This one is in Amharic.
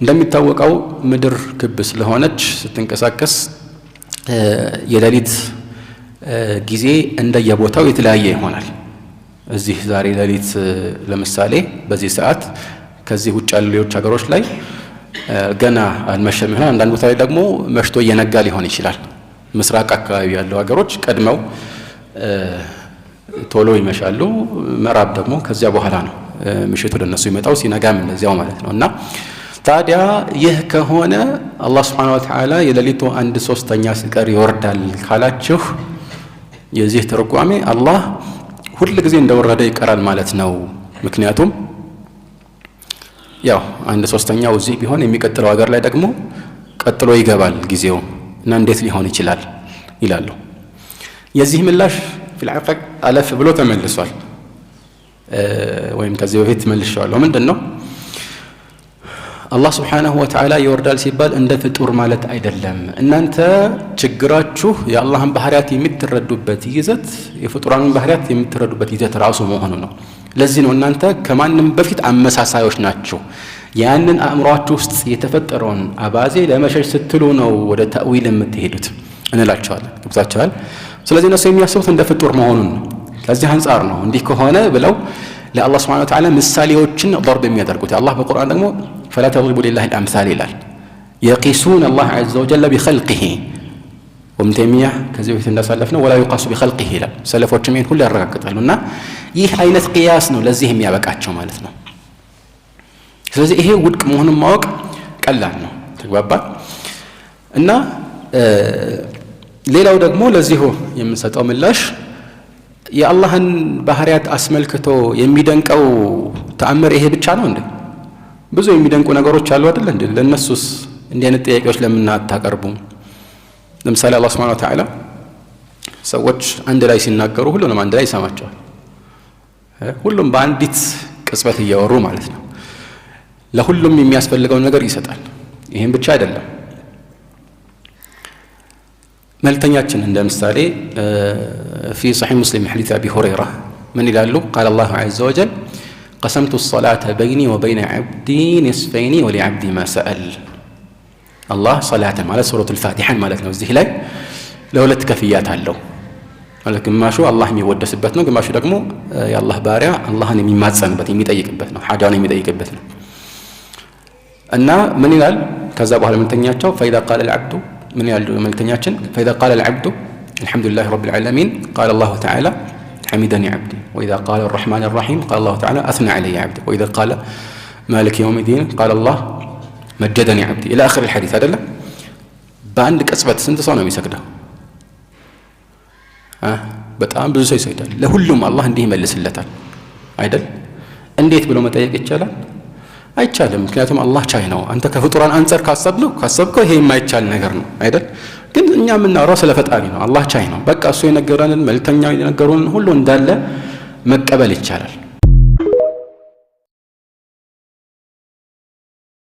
እንደሚታወቀው ምድር ክብ ስለሆነች ስትንቀሳቀስ የሌሊት ጊዜ እንደየቦታው የተለያየ ይሆናል። እዚህ ዛሬ ሌሊት ለምሳሌ በዚህ ሰዓት ከዚህ ውጭ ያሉ ሌሎች ሀገሮች ላይ ገና አልመሸም ይሆናል። አንዳንድ ቦታ ላይ ደግሞ መሽቶ እየነጋ ሊሆን ይችላል። ምስራቅ አካባቢ ያሉ ሀገሮች ቀድመው ቶሎ ይመሻሉ። ምዕራብ ደግሞ ከዚያ በኋላ ነው ምሽት ወደ እነሱ ይመጣው፣ ሲነጋም እንደዚያው ማለት ነው። እና ታዲያ ይህ ከሆነ አላህ سبحانه وتعالى የሌሊቱ አንድ ሶስተኛ ሲቀር ይወርዳል ካላችሁ የዚህ ትርጓሜ አላህ ሁል ጊዜ እንደወረደ ይቀራል ማለት ነው። ምክንያቱም ያው አንድ ሶስተኛው እዚህ ቢሆን የሚቀጥለው ሀገር ላይ ደግሞ ቀጥሎ ይገባል ጊዜው እና እንዴት ሊሆን ይችላል ይላሉ። የዚህ ምላሽ في الحقيقة አለፍ ብሎ ተመልሷል፣ ወይም ከዚህ በፊት መልሼዋለሁ። ምንድን ነው? አላህ سبحانه وتعالى ይወርዳል ሲባል እንደ ፍጡር ማለት አይደለም። እናንተ ችግራችሁ የአላህን ባህሪያት የምትረዱበት ይዘት የፍጡራንን ባህሪያት የምትረዱበት ይዘት ራሱ መሆኑ ነው። ለዚህ ነው እናንተ ከማንም በፊት አመሳሳዮች ናችሁ። ያንን አእምሯችሁ ውስጥ የተፈጠረውን አባዜ ለመሸሽ ስትሉ ነው ወደ ተእዊል የምትሄዱት እንላቸዋለን። ገብቷቸዋል። ስለዚህ እነሱ የሚያስቡት እንደ ፍጡር መሆኑን ነው። ከዚህ አንጻር ነው እንዲህ ከሆነ ብለው ለአላህ سبحانه وتعالى ምሳሌዎችን ضرب የሚያደርጉት። አላህ በቁርአን ደግሞ فلا تضربوا لله الأمثال ይላል። يقيسون الله عز وجل بخلقه። ወብን ተይሚያ ከዚህ በፊት እንዳሳለፍነው ولا يقاس بخلقه ይላል። ሰለፎችም ይህን ሁሉ ያረጋግጣሉ። እና ይህ አይነት ቅያስ ነው ለዚህ የሚያበቃቸው ማለት ነው። ስለዚህ ይሄ ውድቅ መሆኑን ማወቅ ቀላል ነው። ተግባባን። እና ሌላው ደግሞ ለዚሁ የምንሰጠው ምላሽ የአላህን ባህሪያት አስመልክቶ የሚደንቀው ተአምር ይሄ ብቻ ነው እንዴ? ብዙ የሚደንቁ ነገሮች አሉ አይደል እንዴ? ለእነሱስ እንዲህ አይነት ጥያቄዎች ለምን አታቀርቡም? ለምሳሌ አላህ سبحانه وتعالى ሰዎች አንድ ላይ ሲናገሩ ሁሉንም አንድ ላይ ይሰማቸዋል። ሁሉም በአንዲት ቅጽበት እያወሩ ማለት ነው። ለሁሉም የሚያስፈልገውን ነገር ይሰጣል። ይህም ብቻ አይደለም። መልእክተኛችን እንደ ምሳሌ في صحيح مسلم حديث أبي هريرة ምን ይላሉ? قال الله عز وجل: قسمت الصلاة بيني وبين عبدي نصفين ولعبدي ما سأل። አላህ ሰላትን ማለት ሱረቱል ፋቲሐን ማለት ነው። እዚህ ላይ ለሁለት ከፍያት አለው ማለት ግማሹ አላህ የሚወደስበት ነው፣ ግማሹ ደግሞ የአላህ ባሪያ አላህን የሚማጸንበት፣ የሚጠይቅበት ነው፣ ሓጃውን የሚጠይቅበት ነው። እና ምን ይላል? ከዛ በኋላ መልእክተኛቸው فإذا قال العبد ምን ይላሉ መልእክተኛችን? فإذا قال العبد الحمد لله رب العالمين قال الله تعالى: حمدني عبدي، وإذا قال الرحمن الرحيم قال الله تعالى: أثنى علي عبدي، وإذا قال مالك يوم الدين قال الله: مجدني عبدي إلى آخر الحديث አይደለም? በአንድ ቅጽበት ስንት ሰው ነው የሚሰግደው? በጣም ብዙ ሰው ይሰግዳል። ለሁሉም አላህ እንዲህ ይመልስለታል አይደል? እንዴት ብሎ መጠየቅ ይቻላል? አይቻልም። ምክንያቱም አላህ ቻይ ነው። አንተ ከፍጡራን አንጻር ካሰብከው ይሄ የማይቻል ነገር ነው አይደል? ግን እኛ የምናወራው ስለ ፈጣሪ ነው። አላህ ቻይ ነው። በቃ እሱ የነገረንን፣ መልእክተኛው የነገሩንን ሁሉ እንዳለ መቀበል ይቻላል።